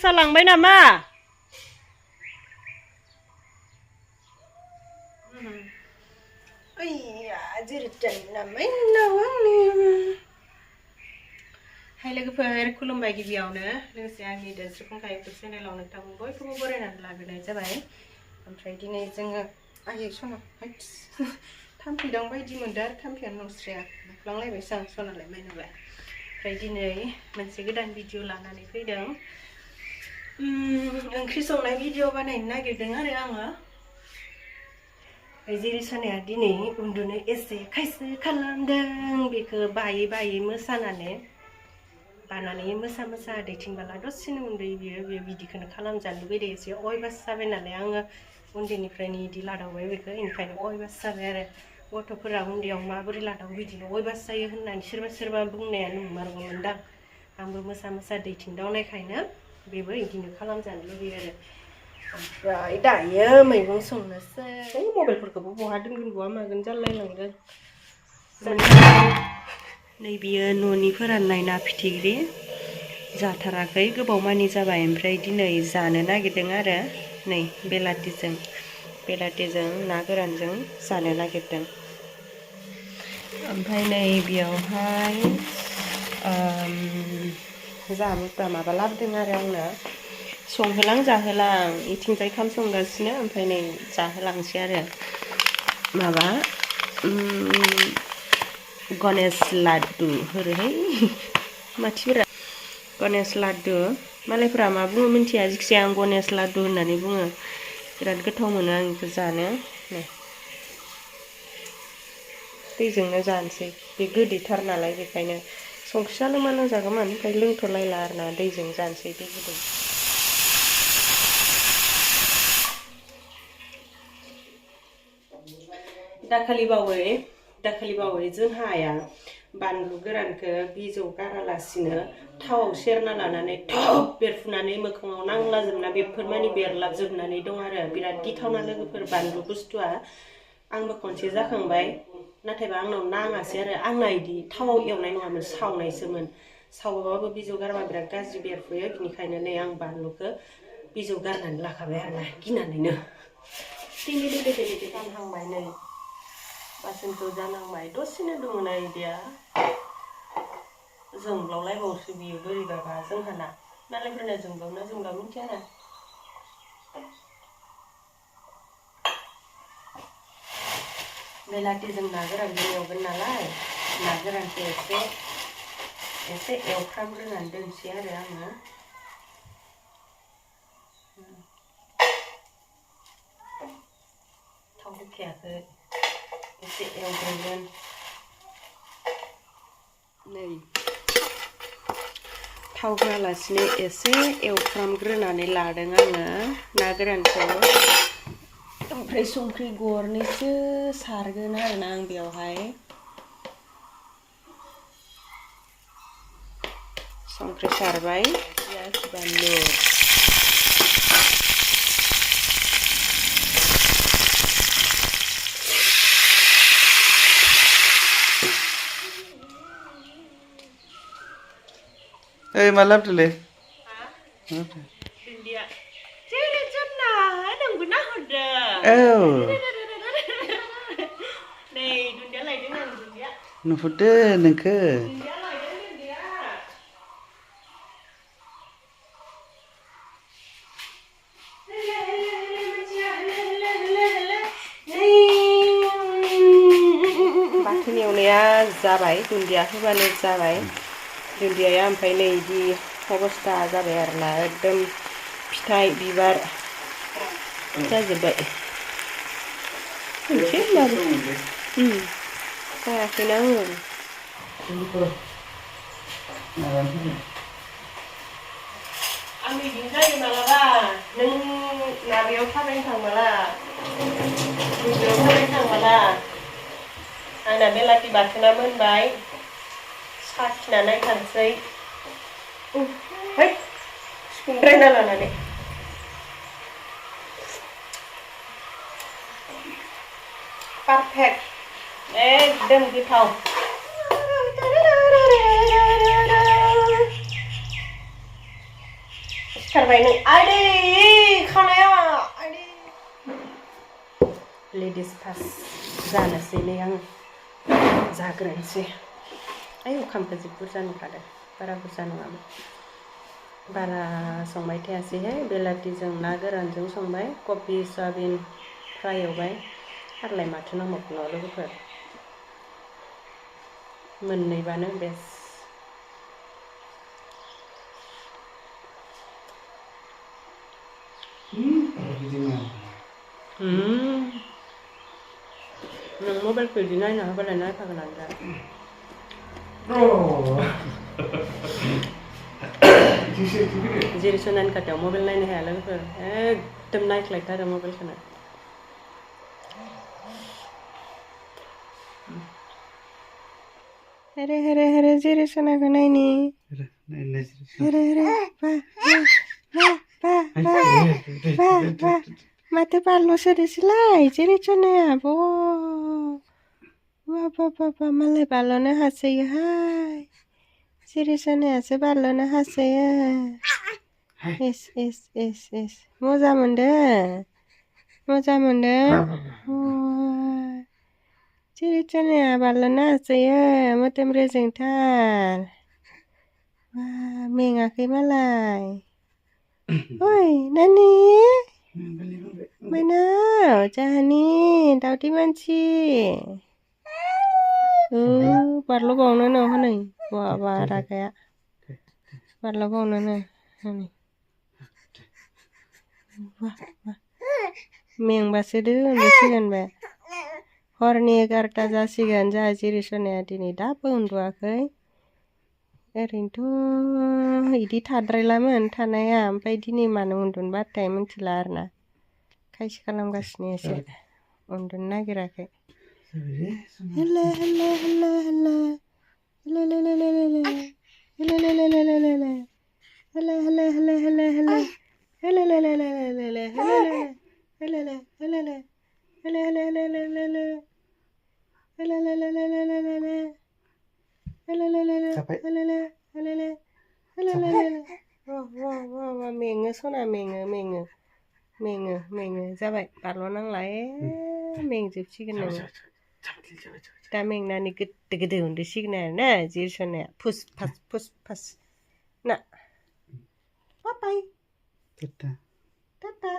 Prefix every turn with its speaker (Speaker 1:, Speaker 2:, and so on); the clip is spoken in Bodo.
Speaker 1: मोसालांबाय नामा ओइया जिरिजाना माइनाव आंनि हाय लोगोफोर खुलुमबाय गिबियावनो लोगोसे आंनि देस्रुखंखा इउटुब चेनेलाव नोंथां बयखौबो बरायनानै लाग्रोनाय जाबाय ओमफ्राय दिनै जोङो आयै सना थाम्फै दं बायदि मोनदों आरो थाम्फैयानो नस्राया बुफ्लांलायबाय आं सनालाय माइनावलाय ओमफ्राय दिनै मोनसे गोदान भिडिअ लानानै फैदों ओंख्रि संनाय भिडिअ बानायनो नागिरदों आरो आङो जेरिसनाया दिनै उन्दुनो एसे खायसो खालामदों बेखौ बायै बायै मोसानानै बानानै मोसा मोसा दैथिंबाला दसेनो उन्दै बियो बिदिखौनो खालामजानो लुबैदों एसे अयबास जाबाय नालाय आङो उन्दैनिफ्रायनो बिदि लादावबाय बेखौ बेनिखायनो अयबास जाबाय आरो गथ'फोरा उन्दैयाव माबोरै लादाव बिदिनो अयबास जायो होननानै सोरबा सोरबा बुंनाया नंमारगौमोनदां आंबो मोसा मोसा दैथिंदावनायखायनो बेबो बिदिनो खालामजानो लुबैयो आरो ओमफ्राय दायो मैगं संनोसै मबाइलफोरखौबो बहा दोनगोन बहा मागोन जालायलांदों नै बियो न'नि फोराननाय ना फिथिख्रि जाथाराखै गोबाव मानि जाबाय ओमफ्राय दिनै जानो नागिरदों आरो नै बेलाथिजों ना गोरानजों जानो नागिरदों ओमफ्राय नै बेयावहाय जामुफ्रा माबा लाबोदों आरो आंनो संहोलां जाहोलां इथिंजाय खाम संगासिनो ओमफ्राय नै जाहोलांसै आरो माबा गणेश लाड्डु होरोहाय मानसिफोरा गणेश लाड्डु मालायफोरा मा बुङो मिन्थिया जिखिजाया आं गणेश लाड्डु होननानै बुङो बिराद गोथाव मोनो आं बेखौ जानो दैजोंनो जानोसै बे गोदैथार नालाय बेखायनो संख्रिया लोंबा लोंजागौमोन ओमफ्राय लोंथ'लायला आरोना दैजों जानोसै दै गुदुं दाखालि बावै जोंहा आइया बानलु गोरानखौ बिजौ गारालासिनो थावआव सेरना लानानै थब बेरफुनानै मोखाङाव नांलाजोबना बेफोर मानि बेरलाबजोबनानै दं आरो बिराद गिथावना लोगोफोर बानलु बुस्थुआ आंबो खनसे जाखांबाय नाथायबा आंनाव नाङासै आरो आंना इदि थावआव एवनाय नङामोन सावनायसोमोन सावबाबो बिजौ गारबा बिराद गाज्रि बेरफुयो बिनिखायनो नै आं बानलुखौ बिजौ गारनानै लाखाबाय आरोना गिनानैनो गानहांबाय नै बासोनखौ जानांबाय दसेनो दङना इदिया जोंब्लावलायबावसो बियो बोरैबाबा जोंहाना मालायफोरना जोंब्लाव मिथिया आरो बेलाथिजों ना गोरानजों एवगोन नालाय ना गोरानखौ एसे एवफ्रामग्रोनानै दोनसै आरो आङो थाव होखायाखै एसे एवग्रोगोन नै थाव होआलासिनो एसे एवफ्रामग्रोनानै लादों आङो ना गोरानखौ ओमफ्राय संख्रि गरनैसो सारगोन आरोना आं बेयावहाय संख्रि सारबाय पियाज बानलु
Speaker 2: Ê mà lắpเลย
Speaker 1: दुन्दिया जेरिजना नोंबो नाहरदों नै दुन्दिया लायदों आं दुन्दिया
Speaker 2: नुहुरदो नोंखो
Speaker 1: दुन्दिया लायदों दुन्दिया बाथोन एवनाया जाबाय दुन्दिया होबानो जाबाय दुन्दियाया ओमफ्राय नै बिदि अबस्था जाबाय आरोना एकदम फिथाइ बिबार जाजोब्बाय मोनसे जायाखैना आङो आं बिदिनो जायो मालाबा नों माबायाव थाबायनो थांबाला आंना बेलाथि बाथोना मोनबाय साखिना नायथारसै सिफुंद्रायना लानानै पारफेक्ट एकदम गोथाव सिखारबाय नों आदै खानाया आदै लेडिस फार्स्ट जानोसैलै आं जाग्रोनोसै आयौ ओंखामखौ जि बुरजा नुखादों बारा बुरजा नङामोन बारा संबाय थायासैहाय बेलाथिजों ना गोरानजों संबाय कबि सयाबिन फ्राय एवबाय आरोलाय माथो नांबावगौ लोगोफोर मोननैबानो बेस नों मबाइलखौ बिदि नायना होबालाय नायफागोनानो दा जेरिसनानि खाथियाव मबाइल नायनो हाया लोगोफोर एकदम नायख्लायथारो मबाइलखौनो हेरे हेरे हेरे जेरिसनाखौ नायनि हेरे हेरे बा माथो बारल' सोदोसैलाय जेरिसनाया बा मालाय बारल'नो हासोयोहाय जेरिसनायासो बारल'नो हासोयो एस मोजां मोनदों जेरिसनाया बारल'नो हासोयो मोदोम रेजेंथार मेङाखै मालाय ओइ नानि माइनाव जाहानि दावदै मानसि बारल'बावनोनो हनै बा रागाया बारल'बावनोनो हनै मेंबासो उन्दुसिगोन बे हरनि 11ता जासिगोन जोंहा जेरिसनाया दिनै दाबो उन्दुवाखै ओरैनोथ' बिदि थाद्रायलामोन थानाया ओमफ्राय दिनै मानो उन्दुनो बाथाय मिथिला आरोना खायसे खालामगासिनो एसे उन्दुनो नागिराखै हेला हेला हेला हेला हेला मेङो सना मेङो जाबाय बारल' नांला मेंजोबसिगोन नोङो दा मेंनानै गोदो उन्दुसिगोन आरोना जेरिसनाया फुस फास ना बाय टाटा